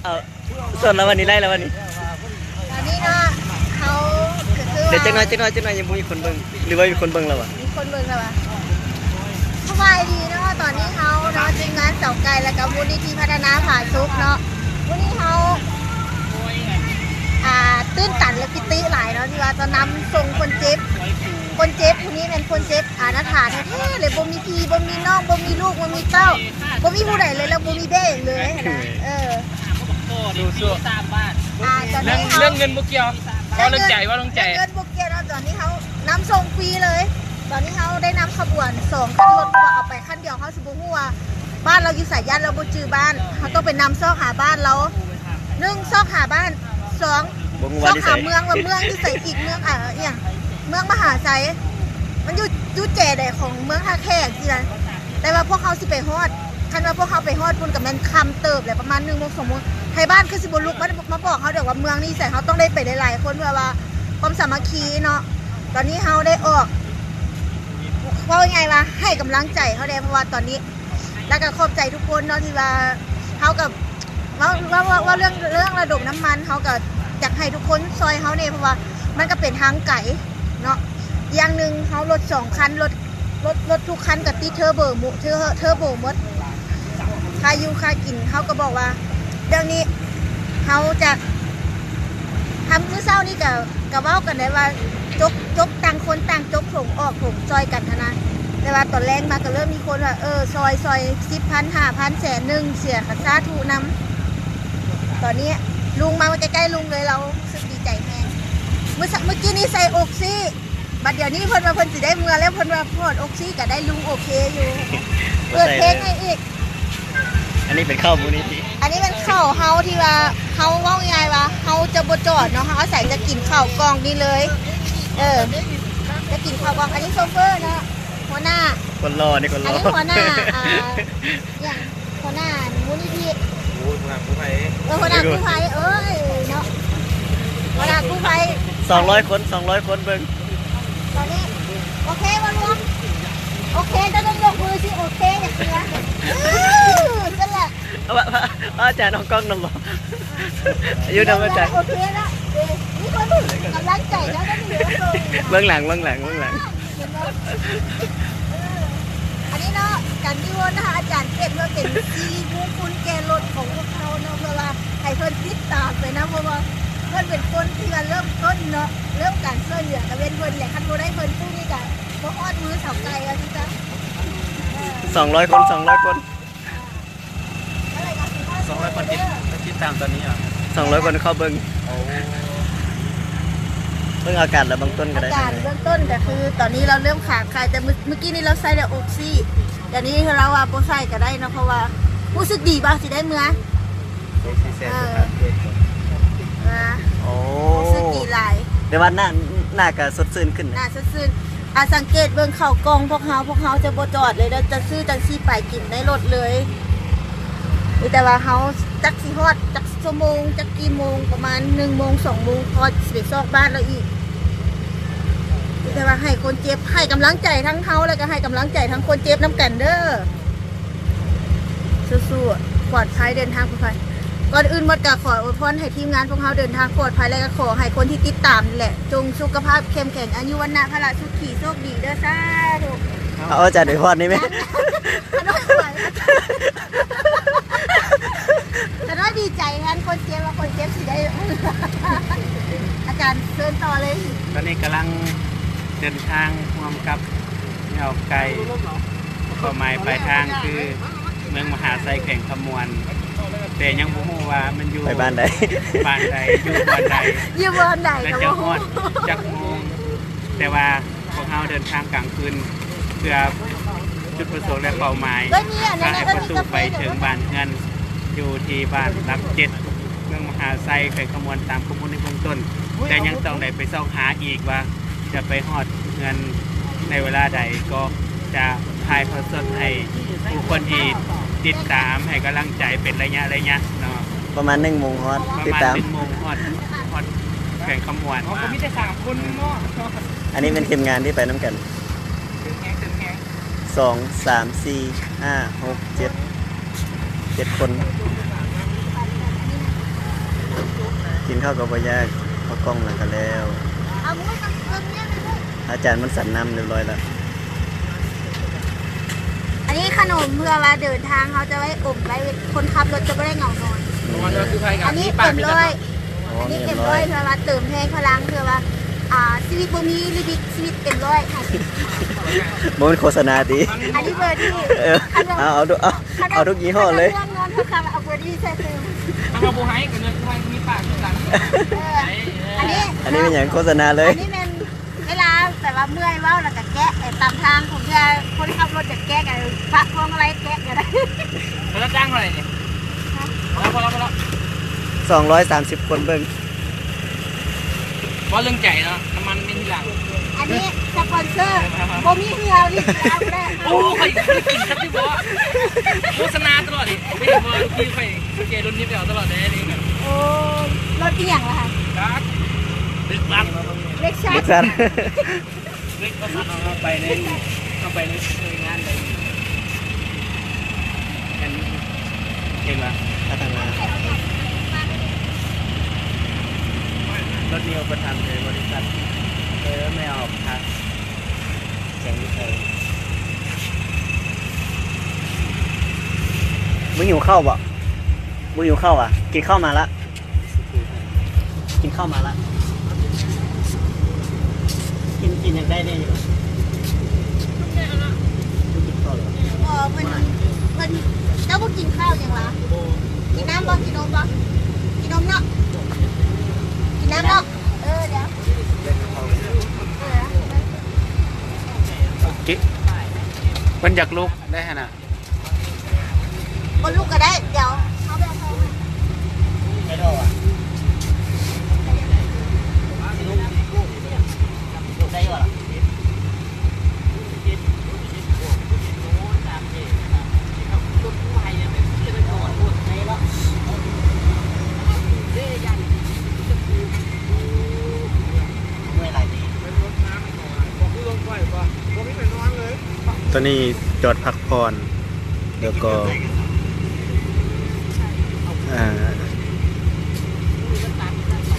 ເອົາ ສອນລະວັນນີ້ໄດ້ລະວັນນີ້ ຕອນນີ້ເນາະ ເຮົາກໍຄືວ່າ ດຽວຈັກໜ້ອຍ ຈັກໜ້ອຍ ຈັກໜ້ອຍ ຍັງບໍ່ມີຄົນເບິ່ງ ຫຼືວ່າມີຄົນເບິ່ງລະວະ? ມີຄົນເບິ່ງລະວະ. ສະບາຍດີເນາະ ຕອນນີ້ເຮົາເນາະ ທີມງານສາວໄກ່ ແລ້ວກໍມູນນິທິພັດທະນາຜາສຸກເນາະ ມື້ນີ້ເຮົາ ອ່າ ຕື່ນຕັນ ແລະ ປິຕິຫຼາຍເນາະ ທີ່ວ່າຈະນຳສົ່ງຄົນເຈັບ ຄົນເຈັບຜູ້ນີ້ແມ່ນຄົນເຈັບອະນາຖາແທ້ໆເລີຍ ບໍ່ມີພີ່ ບໍ່ມີນ້ອງ ບໍ່ມີລູກ ບໍ່ມີເຕົ້າ ບໍ່ມີຜູ້ໃດເລີຍ ແລ້ວບໍ່ມີແມ່ອີກເລີຍຫັ້ນນະ ເອີ. ສູ້ໆ ອ່າ ຕອນນີ້ເຮົາ ເລື່ອງເງິນບໍ່ກ່ຽວ ເວົ້າເລື່ອງໃຈ ເວົ້າເລື່ອງໃຈ ເລື່ອງເງິນບໍ່ກ່ຽວເນາະ ຕອນນີ້ເຮົານຳສົ່ງຟຣີເລີຍ ຕອນນີ້ເຮົາໄດ້ນຳຂະບວນສອງຄັນລົດ ເພາະວ່າເອົາໄປຄັນດຽວ ເຮົາຊິບໍ່ຮູ້ວ່າບ້ານລາວຢູ່ໃສ ຢ້ານລາວບໍ່ຈື່ບ້ານ ເຮົາຕ້ອງໄປນຳຊອກຫາບ້ານລາວ ໜຶ່ງ ຊອກຫາບ້ານ ສອງ ຊອກຫາເມືອງ ວ່າເມືອງຢູ່ໃສອີກ ເມືອງ ອ່າ ອີ່ຫຍັງ ເມືອງມະຫາໄຊ ມັນຢູ່ ຢູ່ແຈໃດຂອງເມືອງທ່າແຂກຊີ້ນະ ແຕ່ວ່າພວກເຮົາຊິໄປຮອດ ຄັນວ່າພວກເຮົາໄປຮອດພຸ້ນກໍແມ່ນຄ່ຳເຕີບແຫຼະ ປະມານໜຶ່ງໂມງ ສອງໂມງ ໄທບ້ານຄືຊິບໍ່ລຸກມາ ມາບອກເຮົາດອກວ່າເມືອງນີ້ໃສ ເຮົາຕ້ອງໄດ້ໄປຫຼາຍໆຄົນ ເພື່ອວ່າຄວາມສາມັກຄີເນາະ. ຕອນນີ້ເຮົາໄດ້ອອກ ເວົ້າງ່າຍໆວ່າໃຫ້ກຳລັງໃຈເຮົາແດ່ ເພາະວ່າຕອນນີ້ ແລ້ວກໍຂອບໃຈທຸກຄົນເນາະ ທີ່ວ່າເຮົາກໍ ເວົ້າ ເວົ້າ ເວົ້າ ເວົ້າເລື່ອງ ເລື່ອງລະດົມນ້ຳມັນ ເຮົາກໍຢາກໃຫ້ທຸກຄົນຊ່ອຍເຮົາແດ່ ເພາະວ່າມັນກໍເປັນທາງໄກເນາະ ຢ່າງໜຶ່ງເຮົາລົດສອງຄັນ ລົດ ລົດ ລົດທຸກຄັນກໍຕິດເທີໂບໝົດ ເທີ ເທີໂບໝົດ ຄ່າຢູ່ຄ່າກິນ ເຮົາກໍບອກວ່າ ດຽວນີ້ເຮົາຈະ ທຳມື້ເຊົ້ານີ້ກໍ ກໍເວົ້າກັນໄດ້ວ່າ ຈົກ ຈົກຕ່າງຄົນຕ່າງຈົກຖົງອອກຖົງຊ່ອຍກັນຫັ້ນນະ ແຕ່ວ່າຕອນແລງມາກໍເລີ່ມມີຄົນວ່າ ເອີ ຊ່ອຍ ຊ່ອຍສິບພັນ ຫ້າພັນ ແສນໜຶ່ງ ເສຍກໍສາທຸນຳ. ຕອນນີ້ລຸງມາໃກ້ໆ ລຸງເລີຍ ລາວຮູ້ສຶກດີໃຈແຮງ ມື້ ມື້ກີ້ນີ້ໃສ່ອົກຊີ ບັດດຽວນີ້ເພິ່ນວ່າເພິ່ນຊິໄດ້ເມືອແລ້ວ ເພິ່ນວ່າຖອດອົກຊີກໍໄດ້ລຸງໂອເຄຢູ່ ເປີດເພງໃຫ້ອີກ. ອັນນີ້ເປັນເຂົ້າມູນນິທິ ອັນນີ້ເປັນເຂົ້າເຮົາທີ່ວ່າ ເຮົາເວົ້າງ່າຍໆວ່າ ເຮົາຈະບໍ່ຈອດເນາະ ເຮົາອາໄສຈະກິນເຂົ້າກ່ອງນີ້ເລີຍ ເອີ ຈະກິນເຂົ້າກ່ອງ ອັນນີ້ໂຊເຟີເນາະ ຫົວໜ້າ ຄົນຫຼໍ່ ອັນນີ້ຄົນຫຼໍ່ ອັນນີ້ຫົວໜ້າ ອ່າ ຫຍັງ ຫົວໜ້າມູນນິທິ ໂອ້ຍ ຫົວໜ້າກູ້ໄພ ເອີ ຫົວໜ້າກູ້ໄພ ເອີຍ ເນາະ ຫົວໜ້າກູ້ໄພ ສອງຮ້ອຍຄົນ ສອງຮ້ອຍຄົນເບິ່ງ ຕອນນີ້ ໂອເຄບໍ່ລວມ ໂອເຄ ເຈົ້າຕ້ອງຍົກມືຊິ ໂອເຄ ຢ່າເຄືອ ເອີ ຊັ້ນແຫຼະ ເອົາ ເອົາ ເອົາອາຈານອອກກ້ອງນຳບໍ? ຢູ່ນຳອາຈານ ໂອເຄລະ ເອີ ມີຄົນກຳລັງໃຈແລ້ວ ເບື້ອງຫຼັງ ເບື້ອງຫຼັງ ເບື້ອງຫຼັງ. ເອີ ອັນນີ້ເນາະ ການທີ່ວ່ານະ ອາຈານເກັບເພື່ອເປັນສິລິມຸງຄຸນແກ່ລົດຂອງພວກເຮົາເນາະ ເພື່ອວ່າໃຫ້ເພິ່ນຕິດຕາມໄປນຳ ເພາະວ່າເພິ່ນເປັນຄົນທີ່ວ່າເລີ່ມຕົ້ນເນາະ ເລີ່ມການຊ່ວຍເຫຼືອກະເວັ້ນເພິ່ນແຫຼະ ຄັນບໍ່ໄດ້ເພິ່ນຜູ້ນີ້ກະບໍ່ຮອດມືສາວໄກ່ວ່າຊັ້ນຊະ ເອີ ສອງຮ້ອຍຄົນ ສອງຮ້ອຍຄົນ. ສອງຮ້ອຍຄົນຕິດ ຕິດຕາມຕອນນີ້ຫວາ? ສອງຮ້ອຍຄົນເຂົ້າເບິ່ງ. ໂອ້ ເບິ່ງອາການແລ້ວເບື້ອງຕົ້ນກໍໄດ້ ອາການເບື້ອງຕົ້ນກໍຄື ຕອນນີ້ລາວເລີ່ມຂາດຂາຍ ແຕ່ມື້ ມື້ກີ້ນີ້ລາວໃສ່ແລ້ວອົກຊີ ດຽວນີ້ລາວວ່າບໍ່ໃສ່ກໍໄດ້ເນາະ ເພາະວ່າຮູ້ສຶກດີວ່າຊິໄດ້ເມືອ ເອີ ໂອ້ ຮູ້ສຶກດີຫຼາຍ ແຕ່ວ່າໜ້າ ໜ້າກໍສົດຊື່ນຂຶ້ນ ໜ້າສົດຊື່ນ. ອາ ສັງເກດເບິ່ງເຂົ້າກ່ອງພວກເຮົາ ພວກເຮົາຈະບໍ່ຈອດເລີຍ ແລ້ວຈະຊື້ຈັ່ງຊີ້ໄປກິນໃນລົດເລີຍ ມີແຕ່ວ່າເຮົາຈັກຊິຮອດຈັກຊົ່ວໂມງ ຈັກກີ່ໂມງ ປະມານໜຶ່ງໂມງ ສອງໂມງ ກໍຊິໄປຊອກບ້ານລາວອີກ ມີແຕ່ວ່າໃຫ້ຄົນເຈັບ ໃຫ້ກຳລັງໃຈທັງເຮົາ ແລ້ວກໍໃຫ້ກຳລັງໃຈທັງຄົນເຈັບນຳກັນເດີ້. ສູ້ໆ ປອດໄພ ເດີນທາງປອດໄພ. ກ່ອນອື່ນໝົດກໍຂໍອວຍພອນໃຫ້ທີມງານພວກເຮົາເດີນທາງປອດໄພ ແລະກໍຂໍໃຫ້ຄົນທີ່ຕິດຕາມນີ້ແຫຼະ ຈົ່ງສຸຂະພາບເຂັ້ມແຂງ ອາຍຸວັນນະພະລະສຸຂີ ໂຊກດີເດີ້ ສາທຸ. ເອົາ ອາຈານອວຍພອນນີ້ແມ່. ຂະນ້ອຍອວຍ ຂະນ້ອຍດີໃຈແທນຄົນເຈັບ ວ່າຄົນເຈັບຊິໄດ້ ອາຈານເຊີນຕໍ່ເລີຍ. ຕອນນີ້ກຳລັງເດີນທາງຮ່ວມກັບ ແລ້ວໄກ ເປົ້າໝາຍປາຍທາງຄືເມືອງມະຫາໄຊ ແຂວງຄຳມ່ວນ ແຕ່ຍັງບໍ່ຮູ້ວ່າມັນຢູ່ ໄປບ້ານໃດ ບ້ານໃດ ຢູ່ບ່ອນໃດ ຢູ່ບ່ອນໃດ ແລະ ກໍບໍ່ຮູ້ ຈະຮອດຈັກໂມງ. ແຕ່ວ່າພວກເຮົາເດີນທາງກາງຄືນ ເພື່ອຈຸດປະສົງ ແລະ ເປົ້າໝາຍ ເອີຍ ມີອັນນັ້ນ ພາໃຫ້ປະຕູໄປເຖິງບ້ານເຮືອນ ຢູ່ທີ່ບ້ານຫຼັກເຈັດ ເມືອງມະຫາໄຊ ແຂວງຄຳມ່ວນ ຕາມຂໍ້ມູນໃນເບື້ອງຕົ້ນ ແຕ່ຍັງຕ້ອງໄດ້ໄປຊອກຫາອີກວ່າ ຈະໄປຮອດເຮືອນໃນເວລາໃດ ກໍຈະຖ່າຍທອດສົດໃຫ້ຜູ້ຄົນທີ່ຕິດຕາມໃຫ້ກຳລັງໃຈເປັນໄລຍະໆເນາະ. ປະມານໜຶ່ງໂມງຮອດ ປະມານ ຕິດຕາມ ໜຶ່ງໂມງຮອດ ຮອດແຂວງຄຳມ່ວນ. ອໍ ກໍມີແຕ່ສາມຄົນເນາະ. ອັນນີ້ແມ່ນທີມງານທີ່ໄປນຳກັນ ເຕີມແຮງ ເຕີມແຮງ ສອງ ສາມ ສີ່ ຫ້າ ຫົກ ເຈັດ ເຈັດຄົນ. ກິນເຂົ້າກໍບໍ່ຢາກ ເອົາກ່ອງແລ້ວກໍແລ້ວ. ເອົາໝູກັບເຄື່ອງເນຍໄປເລີຍ. ອາຈານມັນສັນນ້ຳຮຽບຮ້ອຍແລ້ວ. ອັນນີ້ຂະໜົມເພື່ອວ່າເດີນທາງເຮົາຈະໄວ້ອົມໄວ້ ຄົນຂັບລົດຈະບໍ່ໄດ້ເຫງົານອນ. ອັນນີ້ເອັມຮ້ອຍ ອັນນີ້ເອັມຮ້ອຍ ເພື່ອວ່າເຕີມແຮງພະລັງ ເພື່ອວ່າ ອ່າ ຊີວິດບໍ່ມີລິມິດ ຊີວິດເຕັມຮ້ອຍ. ບໍ່ແມ່ນໂຄສະນາຕິ? ອັນນີ້ເບີດີ. ເອີ ເອົາ ເອົາ ເອົາ ເອົາທຸກຍີ່ຫໍ້ເລີຍ. ເລື່ອງນອນເຂົາເອົາເບີດີໃສ່ຕື່ມ. ຖ້າເຮົາບໍ່ໃຫ້ກໍເລື່ອງຜູ້ໃຫ້ມີປາກຄືກັນ. ເອີ ອັນນີ້ ອັນນີ້ແມ່ນຫຍັງ ໂຄສະນາເລີຍ? ອັນນີ້ແມ່ນເວລາແບບວ່າເມື່ອຍເວົ້າແລ້ວກໍແກະ ເອີ ຕາມທາງຂອງເທື່ອ ຄົນຂັບລົດຈະແກະກໍປະພວງມາໄລແກະກໍໄດ້. ເຂົາຈະຈ້າງເທົ່າໃດນີ້? ພໍແລ້ວ ພໍແລ້ວ ພໍແລ້ວ. ສອງຮ້ອຍສາມສິບຄົນເບິ່ງ. ເວົ້າເລື່ອງໃຈເນາະ ນ້ຳມັນມີທີຫຼັງ. ອັນນີ້ສະປອນເຊີ ບໍ່ມີເຫື່ອນີ້ ເອົາແລ້ວ. ໂອ້ ຂ້ອຍໄດ້ກິນຄັກຢູ່ບໍ່? ໂຄສະນາຕະຫຼອດນີ້ ໄປເຫັນບໍ່ ລູກພີ່ຂ້ອຍສັງເກດລົດນີ້ໄປເອົາຕະຫຼອດເດ້ນີ້. ໂອ້ ລົດອີ່ຫຍັງລະຄະ? ຈັກ ເລັກຊັສ ເລັກຊັສ ເລັກຊັສ. ເຮົາໄປໃນ ເຮົາໄປໃນໜ່ວຍງານໃດ? ເຫັນ ເຫັນວ່າພັດທະນາ ລົດນີ້ອຸປະຖຳໂດຍບໍລິສັດ ເອີ ແມ່ອອກທາງແຂວງອຸດອນ. ບໍ່ຫິວເຂົ້າບໍ່? ບໍ່ຫິວເຂົ້າຫວາ? ກິນເຂົ້າມາລະ. ກິນເຂົ້າມາລະ ກິນ ກິນຫຍັງໄດ້ແດ່ຢູ່? ບໍ່ກິນເຂົ້າເລີຍ. ບໍ່ ເພິ່ນ ເພິ່ນ ເຈົ້າບໍ່ກິນເຂົ້າຫຍັງລະ? ກິນນ້ຳບໍ່? ກິນນົມບໍ່? ກິນນົມເນາະ ກິນນ້ຳເນາະ. ເອີ ດຽວ ເອີ ໂອເຄ ເພິ່ນຢາກລຸກໄດ້ຫັ້ນນະ. ບໍ່ລຸກກໍໄດ້ ດຽວເຮົາໄປເອົາເຂົ້າໃຫ້. ຕອນນີ້ຈອດພັກຜ່ອນ ແລ້ວກໍ ເອີ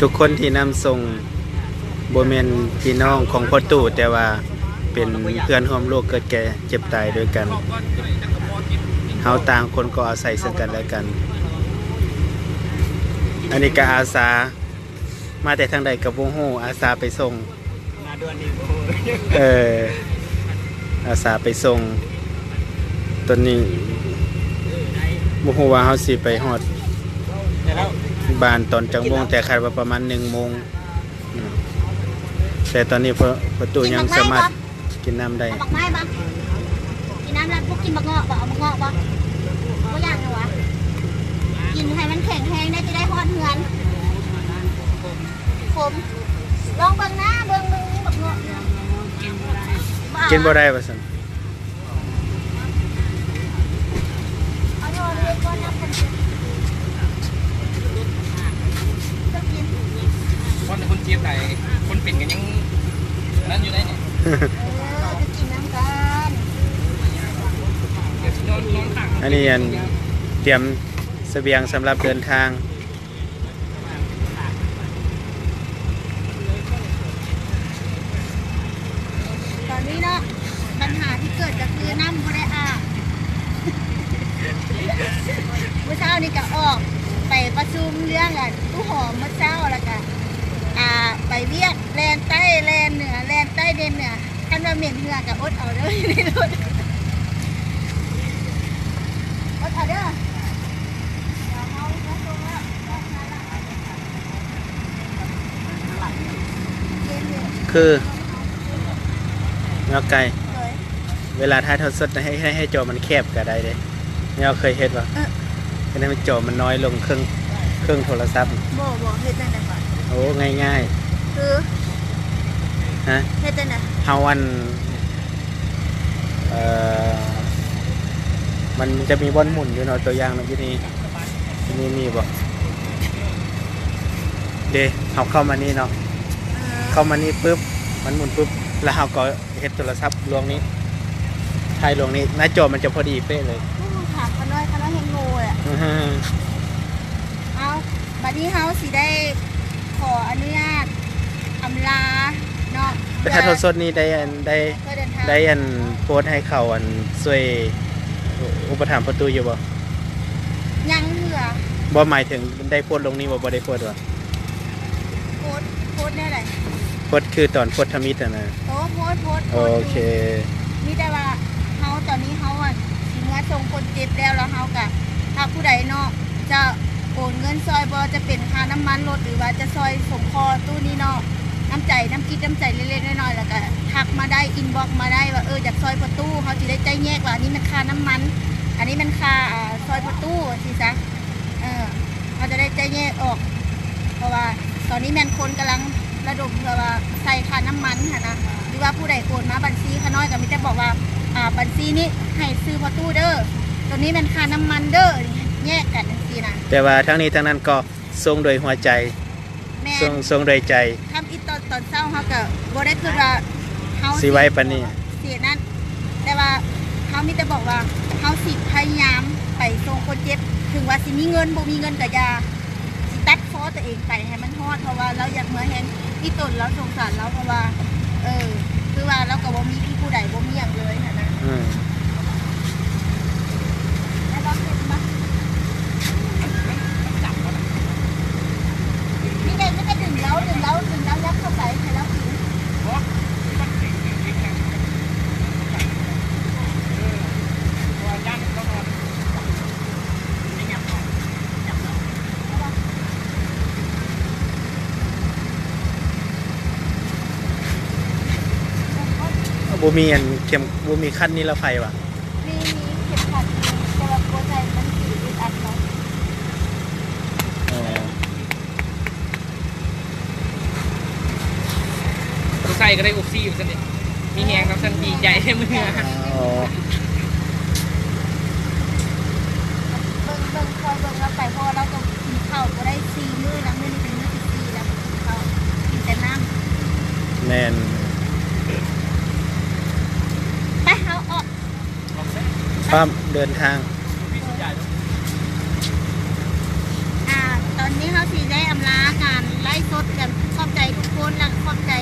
ທຸກຄົນທີ່ນຳສົ່ງບໍ່ແມ່ນພີ່ນ້ອງຂອງພໍ່ຕູ້ ແຕ່ວ່າເປັນເພື່ອນຮ່ວມໂລກເກີດແກ່ເຈັບຕາຍດ້ວຍກັນ. ເຮົາຕ່າງຄົນກໍອາໄສເຊິ່ງກັນແລະກັນ. ອັນນີ້ກໍອາສາ ມາແຕ່ທາງໃດກໍບໍ່ຮູ້ ອາສາໄປສົ່ງ. ມາດ່ວນນີ້ບໍ່ຮູ້. ເອີ ອາສາໄປສົ່ງ. ຕອນນີ້ບໍ່ຮູ້ວ່າເຮົາຊິໄປຮອດບ້ານຕອນຈັກໂມງ ແຕ່ຄາດວ່າປະມານໜຶ່ງໂມງ. ແຕ່ຕອນນີ້ພໍ່ຕູ້ຍັງສາມາດ ກິນນ້ຳໄດ້. ເອົາບັກໄມ້ບໍ່? ກິນນ້ຳແລ້ວ ພວກກິນບັກເງາະບໍ່? ເອົາບັກເງາະບໍ່? ບໍ່ຢາກເນາະຫວາ? ກິນໃຫ້ມັນແຂງແຮງໄດ້ ຈະໄດ້ຮອດເຮືອນ. ຂົມ. ລອງເບິ່ງນະ ເບິ່ງ ເບິ່ງ ມີບັກເງາະຢູ່. ກິນບໍ່ໄດ້ວ່າຊັ້ນ. ວ່າແຕ່ຄົນເຈັບໄດ໋ ຄົນເປັນກໍຍັງນັ້ນຢູ່ໄດ໋ນີ້. ເອີ ໄປກິນນຳກັນ. ອັນນີ້ ອັນ ຕຽມສະບຽງສຳລັບເດີນທາງ. ຕອນນີ້ເນາະ ບັນຫາທີ່ເກີດກໍຄືນ້ຳບໍ່ໄດ້ອາບ. ມື້ເຊົ້ານີ້ກໍອອກໄປປະຊຸມເລື່ອງ ອັນ ຕູ້ຫອມມື້ເຊົ້າ ແລ້ວກໍ ອ່າ ໄປວຽກ ແລ່ນໃຕ້ແລ່ນເໜືອ ແລ່ນໃຕ້ແລ່ນເໜືອ. ຄັນວ່າເໝັນເຫື່ອກໍອົດເອົາເດີ ຢູ່ໃນລົດ ອົດເອົາເດີ. ຄືແນວໄກ ໂດຍ ເວລາຖ່າຍທອດສົດໃຫ້ ໃຫ້ ໃຫ້ຈໍມັນແຄບກໍໄດ້ເດ້. ແນວເຄີຍເຮັດບໍ່? ເອີ ເຮັດໃຫ້ມັນ ຈໍມັນນ້ອຍລົງ ເຄິ່ງ ເຄິ່ງໂທລະສັບ. ບໍ່ ບໍ່ ເຮັດຈັ່ງໃດ? ໂອ້ ງ່າຍໆ. ຄື? ຮະ? ເຮັດຈັ່ງໃດ? ເຮົາ ອັນ ເອີ ມັນຈະມີບ່ອນໝູນຢູ່ເນາະ ຕົວຢ່າງເນາະ ຢູ່ນີ້ ຢູ່ນີ້ມີບໍ່? ເດ້ ເຮົາເຂົ້າມານີ້ເນາະ ເອີ ເຂົ້າມານີ້ປຶບ ມັນໝູນປຶບ ແລ້ວເຮົາກໍ ເຮັດໂທລະສັບລວງນີ້ ຖ່າຍລວງນີ້ ໜ້າຈໍມັນຈະພໍດີເປະເລີຍ. ໂອ້ ຖາມຂ້ານ້ອຍ ຂ້ານ້ອຍແຮ່ງໂງ່ແຫຼະ. ເອົາ ບັດນີ້ເຮົາຊິໄດ້ ຖ່າຍທອດສົດນີ້ໄດ້ອັນ ໄດ້ ເພື່ອເດີນທາງ ໄດ້ອັນໂພສໃຫ້ເຂົາອັນຊ່ວຍອຸປະຖຳປະຕູຢູ່ບໍ່? ຍັງເທື່ອ. ບໍ່ ໝາຍເຖິງໄດ້ໂພສລົງນີ້ບໍ່? ບໍ່ໄດ້ໂພສບໍ່? ໂພສ ໂພສແນວໃດ? ໂພສຄືຕອນໂພສທຳອິດຫັ້ນນະ. ໂອ້ ໂພສ ໂພສ ໂພສຢູ່. ໂອເຄ ມີແຕ່ວ່າເຮົາ ຕອນນີ້ເຮົາອັນຊິເມືອສົ່ງຄົນເຈັບແລ້ວ ແລ້ວເຮົາກະ ຖ້າຜູ້ໃດເນາະ ຈະໂອນເງິນຊ່ອຍບໍ່ ຈະເປັນຄ່ານ້ຳມັນລົດ ຫຼືວ່າຈະຊ່ອຍສົງເຄາະຕູ້ນີ້ເນາະ ນ້ຳໃຈ ນ້ຳຈິດນ້ຳໃຈເລັກໆນ້ອຍໆ ແລ້ວກະທັກມາໄດ້ ອິນບັອກມາໄດ້ວ່າ ເອີ ຢາກຊ່ອຍພໍ່ຕູ້ ເຮົາຊິໄດ້ຈ່າຍແຍກວ່າ ອັນນີ້ແມ່ນຄ່ານ້ຳມັນ ອັນນີ້ແມ່ນຄ່າ ອ່າ ຊ່ອຍພໍ່ຕູ້ ຈັ່ງຊີ້ຊະ. ເອີ ເຮົາຈະໄດ້ຈ່າຍແຍກອອກ ເພາະວ່າຕອນນີ້ແມ່ນຄົນກຳລັງລະດົມເພື່ອວ່າໃສ່ຄ່ານ້ຳມັນຫັ້ນນະ ຫຼືວ່າຜູ້ໃດໂອນມາບັນຊີຂ້ານ້ອຍ ກໍມີແຕ່ບອກວ່າ ອ່າ ບັນຊີນີ້ໃຫ້ຊື່ພໍ່ຕູ້ເດີ ໂຕນີ້ແມ່ນຄ່ານ້ຳມັນເດີ ແຍກກັນຈັ່ງຊີ້ນະ. ແຕ່ວ່າທັງນີ້ທັງນັ້ນກໍສົ່ງໂດຍຫົວໃຈ. ແມ່ນ ສົ່ງ ສົ່ງໂດຍໃຈ. ທຳອິດຕອນ ຕອນເຊົ້າເຮົາກໍບໍ່ໄດ້ຄິດວ່າເຮົາຊິໄວປານນີ້ ຊິນັ້ນ ແຕ່ວ່າເຮົາມີແຕ່ບອກວ່າເຮົາຊິພະຍາຍາມໄປສົ່ງຄົນເຈັບ ເຖິງວ່າຊິມີເງິນ ບໍ່ມີເງິນກໍຢ່າ ຊິຕັດຄໍຕົວເອງໄປໃຫ້ມັນຮອດ ເພາະວ່າລາວຢາກເມືອແຮງ ອີ່ຕົນລາວສົງສານລາວ ເພາະວ່າ ເອີ ຄືວ່າລາວກໍບໍ່ມີຜູ້ໃດ ບໍ່ມີຫຍັງເລີຍຫັ້ນນະ. ອືມ ແລ້ວລາວເຮັດມາ ນີ້ໄງ ມັນກໍດຶງລາວ ດຶງລາວ ດຶງລາວຍັບເຂົ້າໄປໃຫ້ລາວກິນ. ບໍ່ມີອັນເຂັມ ບໍ່ມີຄັນນິລະໄພຫວາ? ມີ ມີເຂັມຂັດຢູ່ ແຕ່ວ່າບໍ່ໃສ່ມັນຊິອຶດອັດເນາະ. ອໍ ບໍ່ໃສ່ກໍໄດ້ອົກຊີວ່າຊັ້ນເດ ມີແຮງນຳຊັ້ນ ດີໃຈເມືອ. ອໍ ເບິ່ງ ເບິ່ງ ຄອຍເບິ່ງລາວໄປ ເພາະວ່າລາວກໍກິນເຂົ້າບໍ່ໄດ້ສີ່ມື້ແລ້ວ ມື້ນີ້ເປັນມື້ທີສີ່ແລ້ວບໍ່ກິນເຂົ້າ ກິນແຕ່ນ້ຳ. ແມ່ນ ໄປ ເຮົາອອກ ພ້ອມເດີນທາງ. ອ່າ ຕອນນີ້ເຮົາຊິໄດ້ອຳລາການໄລຟ໌ສົດກັນ. ຂອບໃຈທຸກຄົນ ແລະ ຂອບໃຈ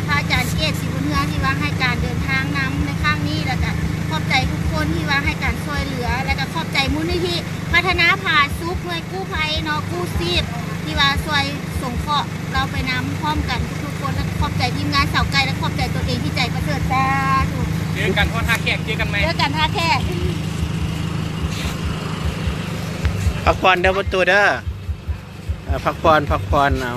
ພະອາຈານເກດ ສີບຸນເຮືອງ ທີ່ວ່າໃຫ້ການເດີນທາງນຳໃນຄັ້ງນີ້ ແລ້ວກະຂອບໃຈທຸກຄົນທີ່ວ່າໃຫ້ການຊ່ວຍເຫຼືອ ແລ້ວກະຂອບໃຈມູນນິທິພັດທະນາຜາສຸກ ໜ່ວຍກູ້ໄພເນາະ ກູ້ຊີບ ທີ່ວ່າຊ່ວຍ ສົງເຄາະລາວໄປນຳພ້ອມກັນທຸກໆຄົນ ແລະ ຂອບໃຈທີມງານສາວໄກ່ ແລະ ຂອບໃຈຕົນເອງທີ່ໃຈປະເສີດ. ສາທຸ. ເຈີກັນຮອດທ່າແຂກ ເຈີກັນໃໝ່ ເຈີກັນທ່າແຂກ. ພັກຜ່ອນເດີ ປະຕູເດີ. ເອີ ພັກຜ່ອນ ພັກຜ່ອນເອົາ.